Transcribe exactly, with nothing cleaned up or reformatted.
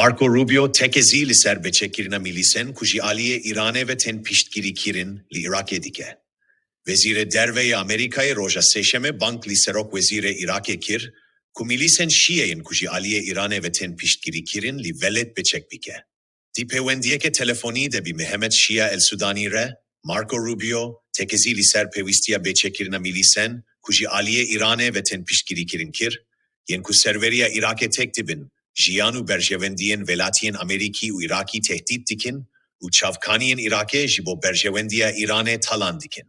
Marco Rubio tekezî li ser bêçekkirina milîsen ku ji aliyê Îranê ve tên piştgirîkirin li Iraqê dike. Wezîrê Derve yê Amerîkayê roja Sêşemê bang li Serokwezîrê Iraqê kir ku milîsen Şiyeyên ku ji aliyê Îranê ve tên piştgirîkirin li welêt bêçek bike. Di pêwendiyeke telefonî de bi Mihemed Şiya El Sudani re, Marco Rubio tekezî li ser pêwîstiya bêçekkirina milîsen ku ji aliyê Îranê ve tên piştgirîkirin kir, yên ku serweriya Iraqê têk dibin, jiyan û berjewendiyên welatiyên Amerîkî û Iraqî tehdît dikin û çavkaniyên Iraqê ji bo berjewendiya Îranê talan dikin.